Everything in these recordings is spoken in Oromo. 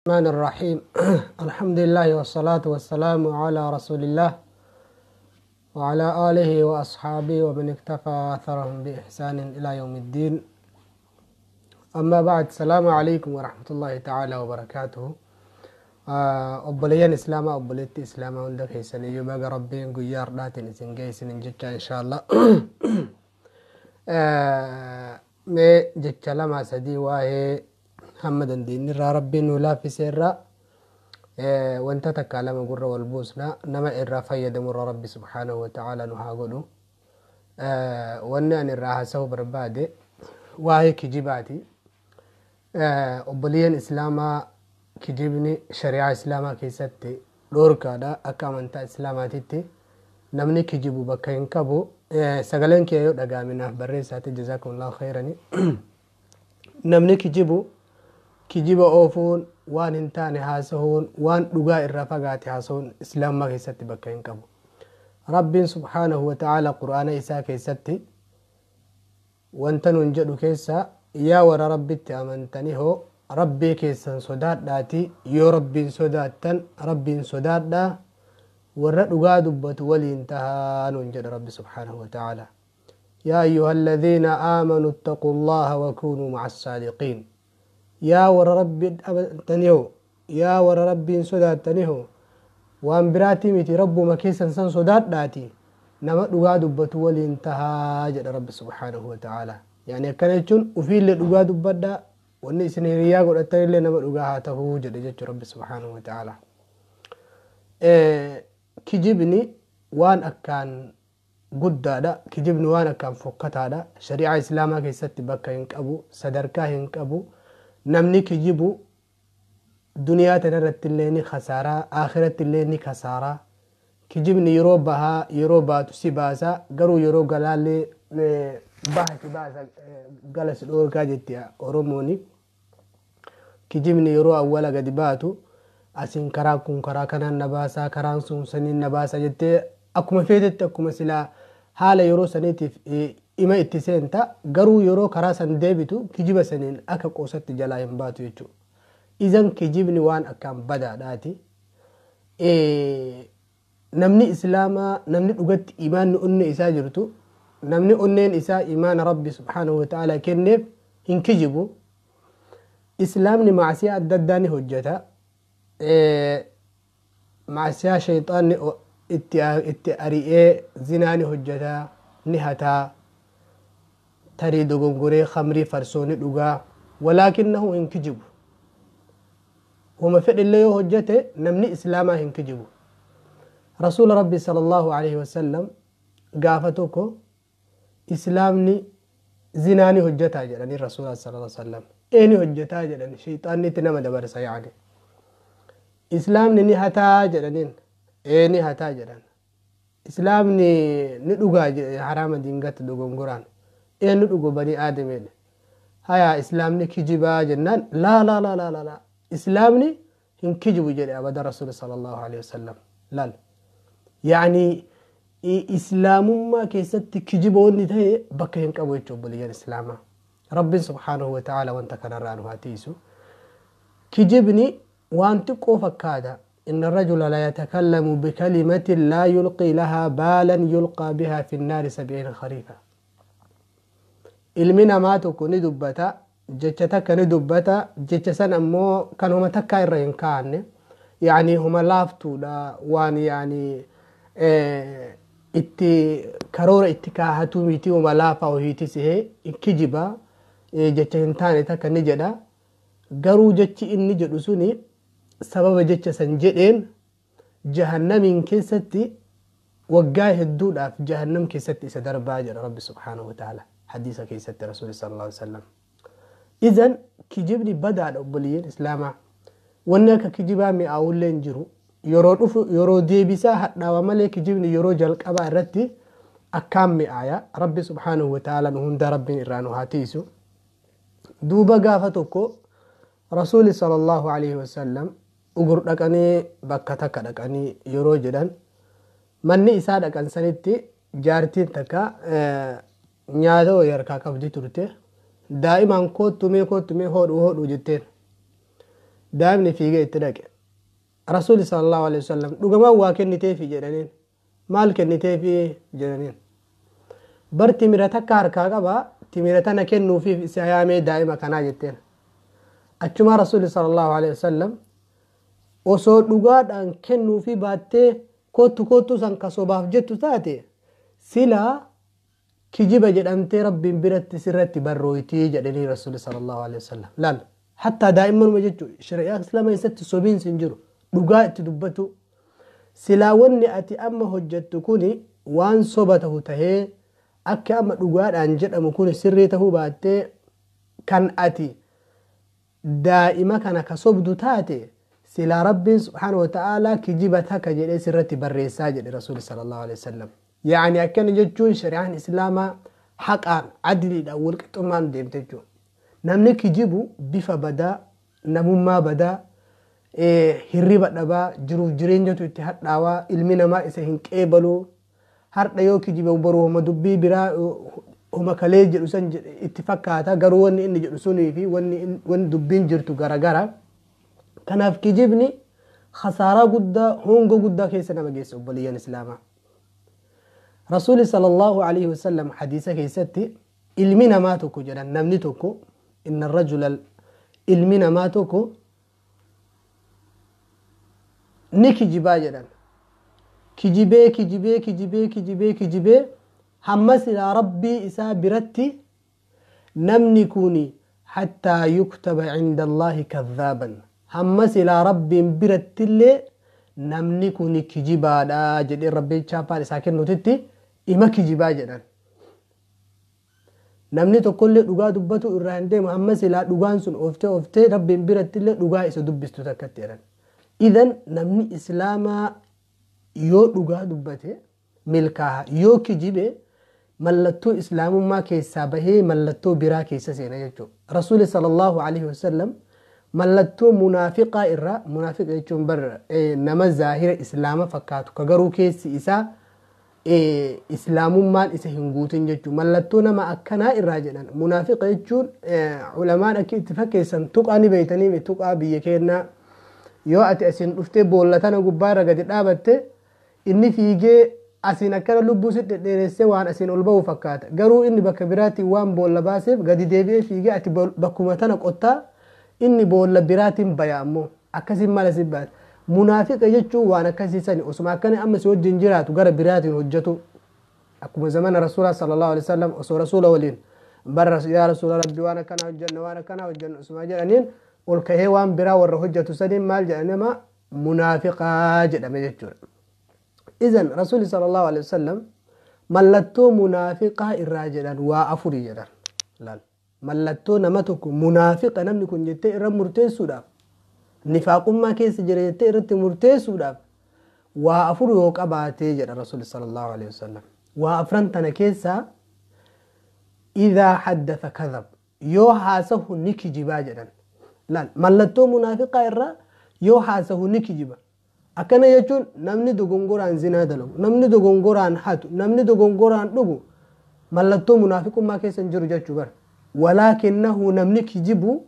الرحمن الرحيم. الحمد لله والصلاة والسلام على رسول الله وعلى آله وأصحابه ومن اكتفى أثرهم بإحسان إلى يوم الدين. أما بعد، السلام عليكم ورحمة الله تعالى وبركاته. Obboleeyyan Islaamaa, obboleetti Islaamaa hunda keessaniyyuu baga Rabbiin guyyaa har'aatiin isin geessin jecha inshaalla. Mee jecha lama sadii waa'ee hamma dandeenye irraa Rabbiin nu laaffise irraa wanta takka lama gurra wal buusna, nama irraa fayyadamu irraa Rabbi subhaanahu wa ta'ala nu haa godhu. Wanni ani irraa haasa'uu barbaade waa'ee kijibaati. Obboleeyyan Islaamaa, kijibni shari'aa Islaamaa keessatti dhoorkaadha. Akka amantaa Islaamaatitti namni kijibu bakka hin qabu. Sagaleen kiyya yoo dhaga'ame naaf barreessaati, jazaakumullahu khayrani. Namni kijibu, kijiba oofuun, waan hin taane haasahuun, waan dhugaa irraa fagaate haasahuun Islaamaa keessatti bakka hin qabu. Rabbiin subhaanahu wa ta'ala Qur'aana isaa keessatti wanta nun jedhu keessa, yaa warra Rabbitti amantanii hoo, Rabbii keessan sodaadhaati, yoo Rabbiin sodaattan Rabbiin sodaadhaa, warra dhugaa dubbatu waliin tahaa nun jedha Rabbi subhaanahu wa ta'ala. يا أيها الذين آمنوا اتقوا الله وكونوا مع الصادقين. Yaa warra Rabbi amantanii hoo, yaa warra Rabbiin sodaattanii hoo, waan biraatii miti, Rabbuma keessan san sodaadhaati, nama dhugaa dubbatu waliin tahaa jedha Rabbi subhaanahu wa ta'ala. Yani akkana jechuun ufiillee dhugaa dubbadhaa, wanni isin hiriyaa godhattanillee nama dhugaa haa tahuu jedhe jechuu Rabbi subhaanahu wa ta'ala. Kijibni waan akkaan guddaadha. Kijibni waan akkaan fokkataadha. Shari'aa Islaamaa keessatti bakka hin qabu, sadarkaa hin qabu. Namni kijibu duniyaa tanarratti illee ni khasaaraa, akhiratti illee ni khasaaraa. Kijibni yeroo bahaa, yeroo baatu si baasa, garuu yeroo galaallee baha si baasa, gala si dhoorkaa jetti Oromooni. Kijibni yeroo awwala gadi baatu, asiin karaa kun karaa kanaan na baasaa, karaan sun saniin na baasa jettee, akkuma feetetti, akkuma silaa haala yeroo saniitiif ima itti seenta, garuu yeroo karaa san deebitu kijiba saniin akka qoosatti jalaa hin baatu jechuudha. Izan kijibni waan akkaan badaadhaati. Namni Islaamaa, namni dhugatti imaanni onnee isaa jirtu, namni onneen isaa imaana Rabbi subhaanahu wa ta'ala kenneef hin kijibu. Islaamni maasiyaa adda addaa ni hojjeta. Maasiyaa shayxaanni itti ari'ee zinaa ni hojjeta, ni hataa, tarii dogongoree khamrii, farsoo ni dhugaa, walaakinnahu hin kijibu. Homa fedhillee yoo hojjete namni Islaamaa hin kijibu. Rasuula Rabbi sallallahu alaihi wasallam gaafa tokko Islaamni zinaa ni hojjetaa jedhanii, Rasuula sallallahu alaihi wasallam. Ee, ni hojjetaa jedhan, shayxaanni itti nama dabarsa yaani. Islaamni ni hataa jedhaniin, ee, ni hataa jedhan. Islaamni ni dhugaa haraama dingatti dogongoraan, ee, ni dhugu banii aadameedha. Haya, Islaamni kijibaa jennaan, laa laa laa laa laa, Islaamni hin kijibu jedhe abada Rasuula sallallahu alaihi wasallam. Laal, yaani Islaamummaa keessatti kijiboonni ta'e bakka hin qabu jechuudha obboleeyyan Islaamaa. Rabbiin subhaanahu wa ta'ala wanta kanarraa nu haa tiisu. Kijibni waan xiqqoo fakkaata. إن الرجل لا يتكلم بكلمة لا يلقي لها بالا يلقى بها في النار 70 خريفا. Ilmi namaa tokko ni dubbata, jecha takka ni dubbata, jecha san ammoo kan homa takka irra hin kaa'anne, yaani homa laaftuudha, waan yaani itti karoora itti kaahatu miti, homa laafaa wahiiti sihee kijiba, jecha hin taane takka ni jedha. Garuu jechi inni jedhu suni sababa jecha san jedheen jahannamiin keessatti waggaa hedduudhaaf jahannam keessatti isa darbaa jedha Rabbi subhaanahu wa ta'ala hadiisa keessatti Rasuuli sallallahu alaihi wasallam. Izan kijibni badaadha obboleeyyan Islaamaa. Wanni akka kijibaa mi'aawullee hin jiru. Yeroo dhufu, yeroo deebisaa hadhaawa malee kijibni yeroo jalqabaa irratti akkaan mi'aaya. Rabbi subhaanahu wa ta'ala nu hunda Rabbiin irraa nu haa tiisu. Duuba gaafa tokko Rasuuli sallallahu alaihi wasallam ugur dhaqanii, bakka takka dhaqanii yeroo jedhan, manni isaa dhaqan sanitti jaartiin takka nyaata wayii harkaa qabdi turte. Daa'imaan koottumee koottumee, hodhu hodhu jetteen. Daa'imni fiigee itti dhaqe. Rasuulli sallallahu alaihi wasallam dhugamaan waa kenniteefi jedhaniin. Maal kenniteefi jedhaniin. Bar timira takka harkaa qaba, timira tana kennuufiif isa yaamee daa'ima kanaa jetteen. Achuma Rasuulli sallallahu alaihi wasallam osoo dhugaadhaan kennuufi baattee kottu kottu san ka sobaaf jettu taate silaa kijiba jedhamtee Rabbiin biratti sirratti barrooytii jedhanii Rasuulli sallallahu alaihi wasallam. Laal, hattaa daa'immanuma jechuudha, shari'aa Islaamaa keessatti sobiinsi hin jiru, dhugaa itti dubbatu. Silaa wanni ati amma hojjettu kuni waan soba tahu tahee akka amma dhugaadhaan jedhamu kuni sirrii tahuu baattee kan ati daa'ima kana ka sobdu taate silaa Rabbiin subhaanahu wa ta'aalaa kijiba takka jedhee sirratti barreessaa jedhe Rasuulli sallallahu alaihi wasallam. Yaani akkana jechuun shari'aan Islaamaa haqaan adliidhaan walqixxummaan deemte jechuudha. Namni kijibu bifa badaa, namummaa badaa, hirriba dhabaa, jiruuf jireenyatu itti hadhaawaa, ilmi namaa isa hin qeebalu. Har'a yoo kijibe boru homa dubbii biraa homa kalee jedhu san itti fakkaata, garuu wanni inni jedhu sunii fi wanni dubbiin jirtu garagara. Kanaaf kijibni khasaaraa guddaa, hongoo guddaa keessa nama geessa obboleeyyan Islaamaa. Rasuulli sallallahu alaihi wasallam hadiisa keessatti ilmi namaa tokko jedhan, namni tokko inna rajula ilmi namaa tokko ni kijibaa jedhan. Kijibee kijibee kijibee kijibee kijibee hamma silaa Rabbii isaa biratti namni kuni hattaa yuktaba cinda Allaahi kadhaaban, hamma silaa Rabbiin birattillee namni kuni kijibaadha jedhee Rabbiin chaappaan isaa kennutitti ima kijibaa jedhan. Namni tokkollee dhugaa dubbatu irraa hin deemu hamma silaa dhugaan sun ooftee ooftee Rabbiin birattillee dhugaa isa dubbistu takkatti jedhan. Idan namni Islaamaa yoo dhugaa dubbate milkaaha, yoo kijibe mallattoo Islaamummaa keessaa bahee mallattoo biraa keessa seena jechuudha. Rasuulli sallallahu alaihi wasallam mallattoo munaafiqaa irraa, munaafiqa jechuun bar nama zaahira Islaama fakkaatu ka garuu keessi isaa Islaamummaan isa hin guutin jechuudha. Mallattoo nama akkanaa irraa jedhan. Munaafiqa jechuun ulamaan akka itti fakkeessan tuqaa ni beeytanii, tuqaa biyya keenyaa yoo ati asiin dhuftee boolla tana gubbaa irra gadi dhaabatte inni fiigee asiin akkana lubbuu si dhedheeressee waan asiin ol ba'u fakkaata. Garuu inni bakka biraatiin waan boolla baaseef gadi deebi'ee fiigee ati bakkuma tana qottaa inni boolla biraatiin baya ammoo akkasiin mala si baata. Munaafiqa jechuun waan akkasii sani osuma akkana amma si wajjin jiraatu gara biraatiin hojjetu. Akkuma zamana Rasuulaa sallallahu alaihi wasallam osoo Rasuula waliin bara yaa Rasuula Rabbi waan akkanaa hojjenna waan akkanaa hojjenna osuma jedhaniin ol kahee waan biraa warra hojjetu saniin maal jedhanama munaafiqaa jedhame jechuudha. Izan Rasuulli sallallahu alaihi wasallam mallattoo munaafiqaa irraa jedhan waa afurii jedhan. Laal, mallattoo nama tokko munaafiqa namni kun jettee irra murteessuudhaaf, nifaaqummaa keessa jira jettee irratti murteessuudhaaf waa afur yoo qabaatee jedha Rasuulli sallallahu alaihi wasallam. Waa afran tana keessaa idhaa haddatha kadhab, yoo haasahu ni kijibaa jedhan. Laal, mallattoo munaafiqaa irraa yoo haasahu ni kijiba. Akkana jechuun namni dogongoraan zinaa dalagu, namni dogongoraan hatu, namni dogongoraan dhugu mallattoo munaafiqummaa keessa hin jiru jechuu bara. Walaakinnahu namni kijibu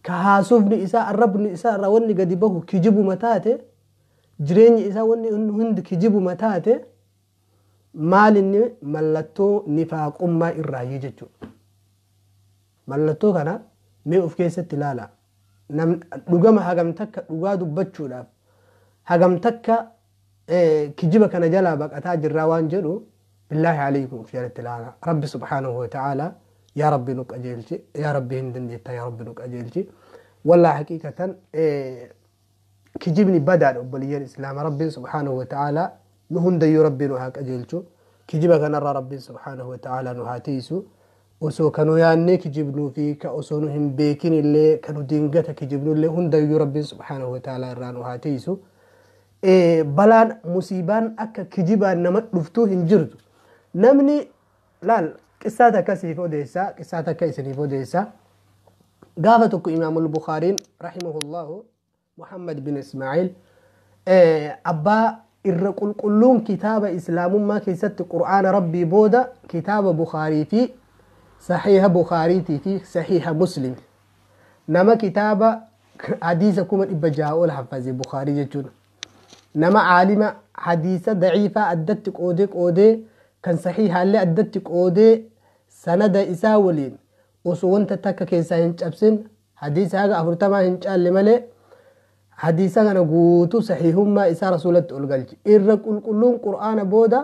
ka haasofni isaa arrabni isaa irraa wanni gadi bahu kijibuma taate, jireenyi isaa wanni hundi kijibuma taate, maal inni mallattoo nifaaqummaa irraayyuu jechuudha. Mallattoo kana mee of keessatti ilaala. Dhugama hagam takka dhugaa dubbachuudhaaf hagam takka kijiba kana jalaa baqataa jirraa waan jedhu billaahi alaykum of jalatti ilaala. Rabbi subhaanahu wa ta'ala yaa Rabbi nu qajeelchi, yaa Rabbi hin dandeetta, yaa Rabbi nu qajeelchi. Wallaa haqiiqatan kijibni badaadha obboleeyyan Islaama. Rabbiin subhaanahu wa ta'ala nu hundayyuu Rabbi nu haa qajeelchu. Kijiba kanarraa Rabbiin subhaanahu wa ta'ala nu haa tiisu. Osoo kanu yaannee kijibnuu fi ka osoo nu hin beekin illee kanu dingata kijibnu illee hundayyuu Rabbiin subhaanahu wa ta'ala irraa nu haa tiisu. Balaan musiibaan akka kijibaan nama dhuftuu hin jirtu. Namni laal qissaa takka siif odeessa, qissaa takka isiniif odeessa. Gaafa tokko Imaamul Bukhaariin rahimahullahu Muhammad bin Ismaa'il abbaa irra qulqulluun kitaaba Islaamummaa keessatti Qur'aana Rabbii booda kitaaba Bukhaarii fi Sahiha Bukhaariitii fi Sahiha Muslim nama kitaaba Hadiisa 600,000 ol haffaze Bukaarii jechuun. Nama caalima hadiisa daciifaa addatti qoodee qoodee kan saxiihaallee addatti qoodee sanada isaa waliin osoo wanta takka keessaa hin cabsin, hadiisa haga 40 hin caalle malee, hadiisa kana guutuu saxiihummaa isaa rasuulatti ol galche. Irra qulqulluun qur'aana booda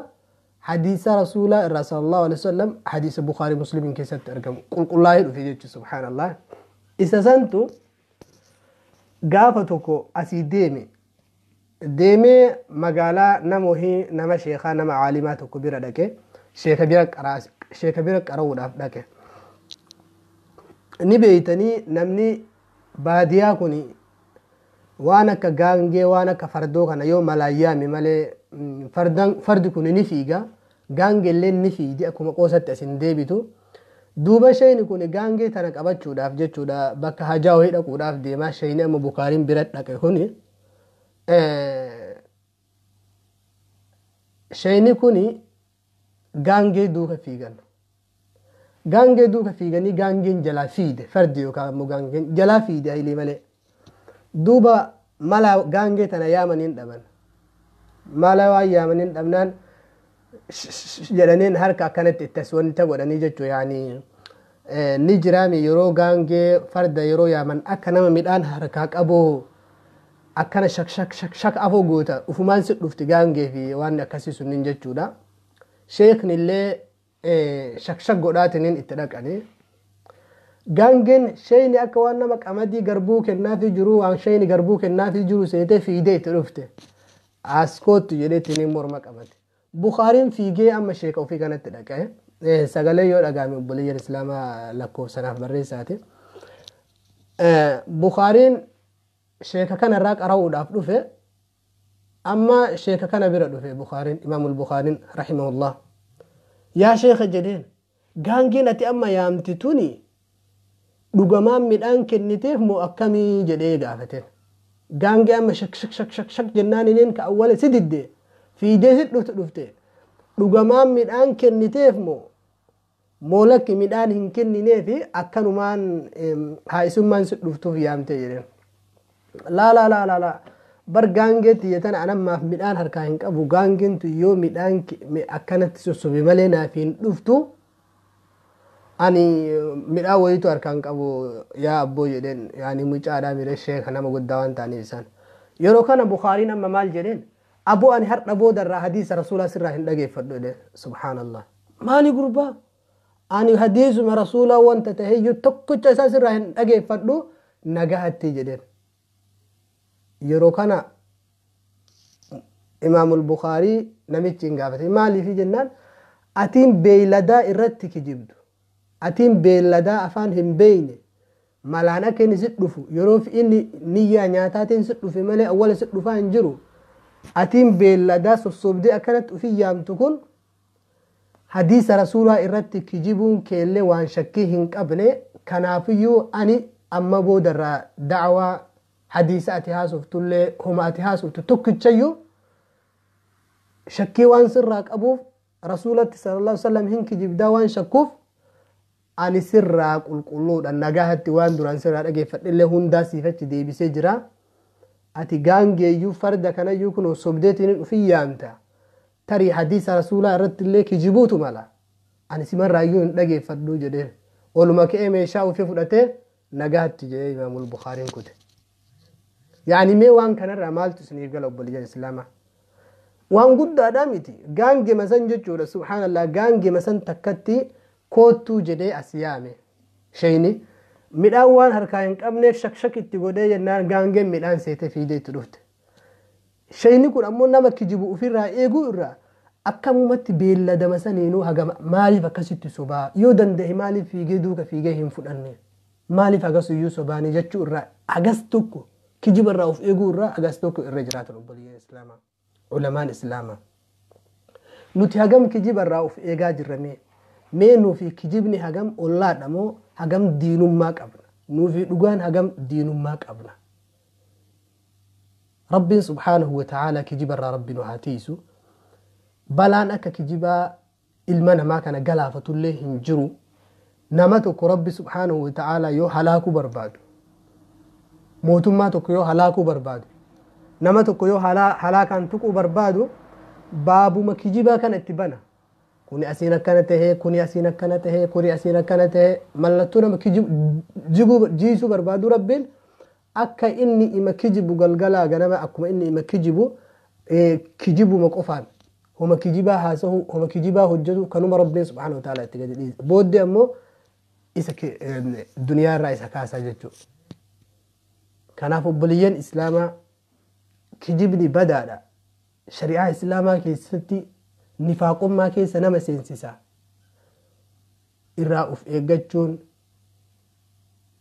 hadiisa rasuulaa irraa sallallahu alaihi wasallam hadiisa Bukaarii Muslimiin keessatti argamu qulqullaa'ee dhufe jechuudha, subhaanallah. Isa santu gaafa tokko asii deeme, deemee magaalaa nama wahii, nama sheekaa, nama caalimaa tokko bira dhaqe, sheeka bira qara'uudhaaf dhaqe. Ni beeytanii, namni baadiyaa kun waan akka gaangee, waan akka fardoo kana yoo malaayyaame malee, fardi kun ni fiiga, gaangeellee ni fiigi, akkuma qoosatti asin deebitu. Duuba sheeyni kun gaangee tana qabachuudhaaf jechuudha bakka hajaa wahii dhaquudhaaf deemaa. Sheeyni amma Bukaariin bira dhaqe kuni, sheeyni kun gaangee duuka fiigan. Gaangee duuka fiiganii gaangeen jalaa fiide, fardi yookaan ammoo gaangeen jalaa fiide hayilee malee. Duuba mala gaangee tana yaamaniin dhaban. Mala waan yaamaniin dhabnaan jedhaniin harka akkanatti itti as wanta godhanii jechuu, yaani ni jiraami yeroo gaangee farda yeroo yaaman akka nama midhaan harkaa qabuu akkana shak shak shak shak afoo goota, ufumaan si dhufti gaangee fi waan akkasii sunniin jechuudha. Sheekni illee shak shak godhaatiniin itti dhaqanii. Gaangeen sheeyni akka waan nama qamadii garbuu kennaafii jiru, waan sheeyni garbuu kennaafii jiru seetee fiidee itti dhufte. As koottu jedheetiin morma qabate. Bukaariin fiigee amma sheeka ofii kanatti dhaqee, sagalee yoo dhagaame obboleeyyan islaamaa lakkoofsanaaf barreessaati. Bukaariin sheeka kanarraa qara'uudhaaf dhufe, amma sheeka kana bira dhufe Bukaariin, Imaamul Bukaariin rahimahullah. Yaa sheeka jedheen, gaangeen ati amma yaamti tuni dhugamaan midhaan kenniteef moo akkamii jedhee gaafateen. Gaangee amma shak shak shak shak shak jennaan ineen ka awwala si didde fiidee si dhufte, dhugamaan midhaan kenniteef moo lakki midhaan hin kennineefi akkanumaan haa'isummaan si dhuftuuf yaamte jedheen. Laa laa laa laa laa, bar gaangee tiyya tana anammaaf midhaan harkaa hin qabu, gaangeen tun yoo midhaan akkanatti sossobe malee naaf hin dhuftu, ani midhaan wayitu harkaa hin qabu yaa abboo jedheen, yaani mucaadhaa mire, sheeka nama guddaa waan ta'aniif isaan. Yeroo kana Bukaariin amma maal jedheen? Aboo, ani har'a boodarraa hadiisa rasuulaa sirraa hin dhageeffadhu jedheen. Subhaanallah. Maali gurbaa? Ani hadiisuma rasuulaa wanta taheyyuu tokkicha isaa sirraa hin dhageeffadhu, nagahatti jedheen. Yeroo kana Imaamul Bukaarii namichi hin gaafate, maaliifi jennaan, atiin beeyladaa irratti kijibdu, atiin beeyladaa afaan hin beeyne malaan akka inni si dhufu yeroo inni niyyaa nyaataatiin si dhufe malee awwala si dhufaa hin jiru, atiin beeyladaa sossobdee akkanatti ofii yaamtu kun hadiisa rasuulaa irratti kijibuun keellee waan shakkii hin qabne, kanaafiyyuu ani amma boodarraa da'awaa hadiisa ati haasoftullee homa ati haasoftu tokkichayyuu shakkii waan sirraa qabuuf, rasuulatti sallallahu alaihi wasallam hin kijibdaa waan shakkuuf, ani sirraa qulqulluudha, nagahatti waan duraan sirraa dhageeffadhellee hundaa siifachi deebisee jira. Ati gaangeeyyuu farda kanayyuu kun sobdeetiin dhufii yaamta, tarii hadiisa rasuulaa irratti illee kijibuutu mala, ani simarraayyuu hin dhageeffadhu jedheen. Oluma ka'ee meeshaa ofii fudhatee nagahatti jedhee Imaamul Bukaariin kute. Yaani mee waan kanarraa maaltu isiniif gala, obboleeyyan islaamaa? Waan guddaadha miti, gaangema san jechuudha. Subhaanallah, gaangema san takkatti koottuu jedhee as yaame. Sheeyni midhaan waan harkaa hin qabneef shakshak itti godhee jennaan gaangeen midhaan seetee fiidee itti dhufte. Sheeyni kun ammoo nama kijibu ofirraa eeguu irraa akkamumatti beelladama saniinuu hagama maaliif akkasitti sobaa, yoo danda'e maaliif fiigee duuka fiigee hin fudhanne, maaliif hagas iyyuu sobaanii jechuu irraa, hagas tokko kijiba irraa of eeguu irraa hagas tokko irra jiraatan. Obboleeyyan islaamaa, ulamaan islaamaa, nuti hagam kijiba irraa of eegaa jirra? Mee nuufi kijibni hagam ollaadha moo hagam diinummaa qabna? Nuufi dhugaan hagam diinummaa qabna? Rabbiin subhaanahu wa ta'aalaa kijiba irraa rabbi nu haa tiisu. Balaan akka kijibaa ilma namaa kana galaafatullee hin jiru. Nama tokko rabbi subhaanahu wa ta'aalaa yoo halaakuu barbaadu Mootummaa tokko yoo halaakuu barbaadu, nama tokko yoo halaakaan tuquu barbaadu, baabuma kijibaa kana itti bana. Kuni asiin akkana tahee, kuni asiin akkana tahee, kuni asiin akkana tahee, mallattoo nama jiguu jiisuu barbaadu Rabbiin akka inni ima kijibu galgalaa ganama, akkuma inni ima kijibu kijibuma qofaan homa kijibaa haasahu, homa kijibaa hojjetu, kanuma Rabbiin subhaanahu wa ta'ala itti gadi dhiise. Booddee ammoo isa duniyaa irraa isa kaasaa jechuudha. Kanaaf obboleeyyan Islaamaa, kijibni badaadha. Shari'aa Islaamaa keessatti nifaaqummaa keessa nama seensisa. Irraa of eeggachuun,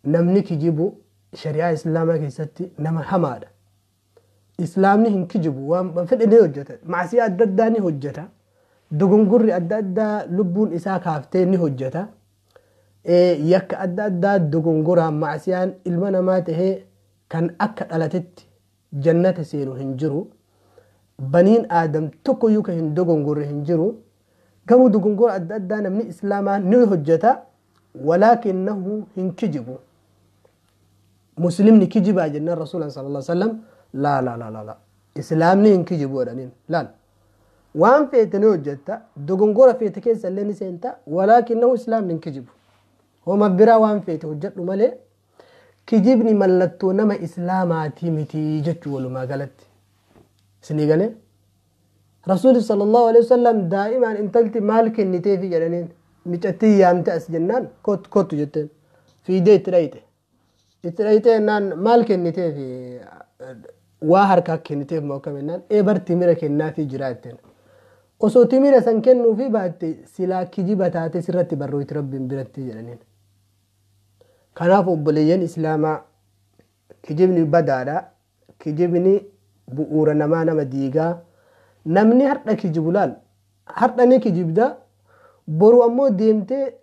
namni kijibu shari'aa Islaamaa keessatti nama hamaadha. Islaamni hin kijibu, waan fedhe ni hojjeta. Macsiyaa adda addaa ni hojjeta. Dogongorri adda addaa lubbuun isaa kaaftee ni hojjeta. Yakka adda addaa dogongoraan macsiyaan ilma namaa tahee kan akka dhalatetti jannata seenu hin jiru. Baniin Aadam tokkoyyuu kan hin dogongorre hin jiru. Garuu dogongora adda addaa namni Islaamaa ni hojjeta. Walaakinnahu hin kijibu. Muslimni kijibaa jennaan Rasuulan sallallahu alaihi wasallam, laa laa laa laa, Islaamni hin kijibu jedhaniin. Laal, waan feete ni hojjetta, dogongora feete keessa illee ni seenta, walaakinnahu Islaamni hin kijibu. Homa biraa waan feete hojjedhu malee kijibni mallattoo nama Islaamaatii miti jechuu walumaa galatti. Isinii galee? Rasuulli sallallahu alaihi wasallam daa'imaan intalti maal kenniteefi jedhaniin, micattii yaamte as jennaan kottu jetteen, fiidee itti dhayite. Itti dhayitee jennaan maal kenniteefi, waa harkaa kenniteef moo akkam jennaan, ee bar timira kennaafii jira jetteen. Osoo timira san kennuufii baatte silaa kijiba taate sirratti barrooyti Rabbiin biratti jedhaniin. Kanaaf obboleeyyan Islaamaa, kijibni badaadha. Kijibni bu'uura namaa nama diigaa. Namni har'a kijibu, laal, har'a ni kijibda, boru ammoo deemtee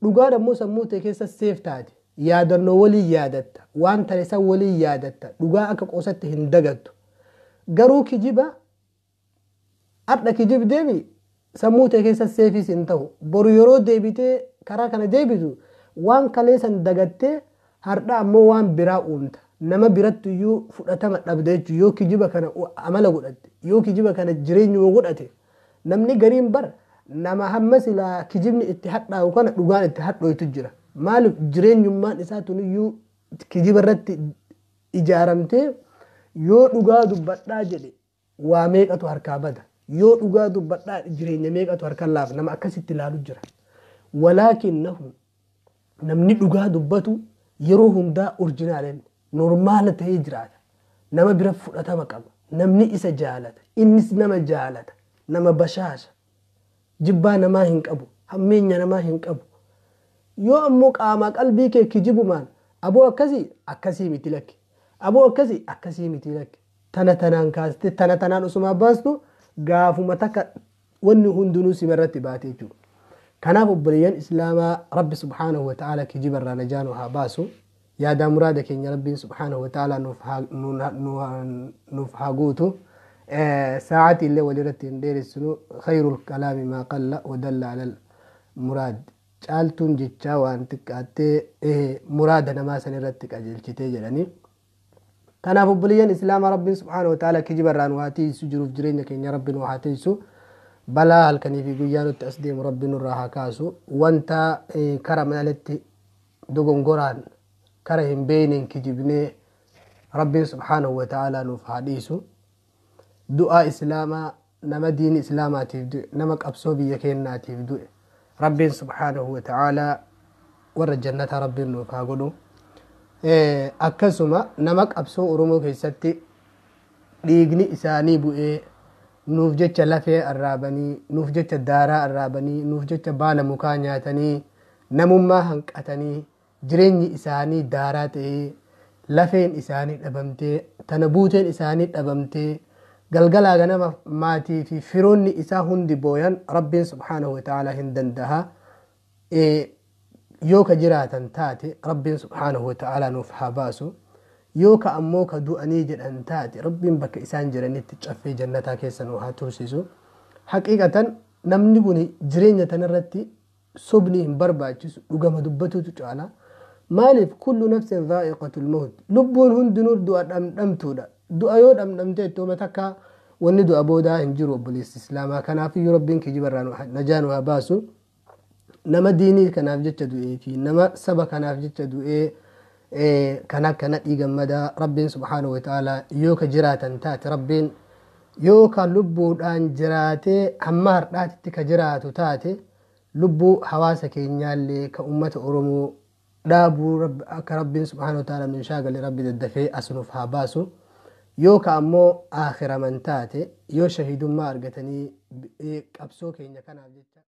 dhugaan ammoo sammuu ta'e keessa seef taate, yaadannoo waliin yaadatta, waan tane san waliin yaadatta, dhugaa akka qoosatti hin dagattu. Garuu kijiba har'a kijibdeemi sammuu ta'e keessa seefis hin ta'u, boru yeroo deebitee karaa kana deebitu waan kalee san dagattee har'a ammoo waan biraa uumta. Nama biratti iyyuu fudhatama dhabda jechuudha yoo kijiba kana amala godhatte, yoo kijiba kana jireenyuma godhate. Namni gariin bar nama hamma silaa kijibni itti hadhaa'u kana dhugaan itti hadhooytu jira. Maaliif? Jireenyummaan isaa tuniyyuu kijiba irratti ijaaramtee, yoo dhugaa dubbadhaa jedhe waa meeqatu harkaa bada, yoo dhugaa dubbadhaa jireenya meeqatu harkaan laafa, nama akkasitti ilaalu jira. Walaakinnahu namni dhugaa dubbatu yeroo hundaa orjinaaleen normaala ta'ee jiraata. Nama bira fudhatama qaba. Namni isa jaalata. Innis nama jaalata. Nama bashaasha. Jibbaa namaa hin qabu. Hammeenya namaa hin qabu. Yoo ammoo qaamaa qalbii kee kijibumaan, aboo akkasii akkasii miti lakki, aboo akkasii akkasii miti lakki, tana tanaan kaastee tana tanaan osumaa baastu, gaafuma takka wanni hundinuu sima irratti baate jechuudha. Kanaaf obboleeyyan Islaamaa, Rabbi subhaanahu wa ta'ala kijiba irraa najaa nu haa baasu. Yaadaa muraada keenya Rabbiin subhaanahu wa ta'ala nuuf haa guutu. Sa'aatii illee walirratti hin dheeressinu. Khayrul kalaami maa qalla wa dalla alal muraad. Caaltuun jechaa waan xiqqaattee muraada namaa san irratti qajeelchitee jedhanii. Kanaaf obboleeyyan Islaamaa, Rabbiin subhaanahu wa ta'ala kijiba irraa nu haa tiisu, jiruuf jireenya keenya Rabbi nu haa tiisu. Balaa halkanii fi guyyaa nutti as deemu Rabbi nurraa haa kaasu. Wanta kara malatti dogongoraan kara hin beeyneen kijibnee Rabbiin subhaanahu wa ta'ala nuuf haa dhiisu. Du'aa Islaamaa, nama diini Islaamaatiif du'e, nama qabsoo biyya keenyaatiif du'e, Rabbiin subhaanahu wa ta'ala warra jannataa Rabbiin nuuf haa godhu. Akkasuma nama qabsoo Oromoo keessatti dhiigni isaanii bu'ee, nuuf jecha lafee arraabanii, nuuf jecha daaraa arraabanii, nuuf jecha baala mukaa nyaatanii, namummaa hanqatanii, jireenyi isaanii daaraa ta'ee, lafeen isaanii dhabamtee, tana buuteen isaanii dhabamtee, galgalaa ganama maatii fi firoonni isaa hundi booyan, Rabbiin subhaanahu wa ta'ala hin dandaha. Yoo ka jiraatan taate Rabbiin subhaanahu wa ta'ala nuuf haa baasu. Yoo ka ammoo ka du'anii jedhan taate Rabbiin bakka isaan jiranitti caffee jannataa keessa nu haa tursiisu. Haqiiqatan namni kun jireenya tanarratti sobni hin barbaachisu, dhugama dubbatutu caala. Maaliif? Kullu nafsin dhaa'iqatul mawt, lubbuun hundinuu du'a dhamdhamtuudha. Du'a yoo dhamdhamte ittooma takka wanni du'a boodaa hin jiru, obboleessi islaamaa. Kanaafiyyuu Rabbiin kijibarraa najaa nu haa baasu. Nama diinii kanaaf jecha du'ee fi nama saba kanaaf jecha du'ee kan akka Nadhii Gammadaa, Rabbiin subhaanahu wa ta'ala yoo ka jiraatan taate, Rabbiin yoo ka lubbuudhaan jiraatee hamma har'aatitti ka jiraatu taate, lubbuu hawaasa keenyaallee ka ummata Oromoo dhaabuu akka Rabbiin subhaanahu wa ta'ala nun shaagale, Rabbi daddafee as nuuf haa baasu. Yoo ka ammoo aakhiraman taate, yoo shahiidummaa argatanii qabsoo keenya kanaaf jecha.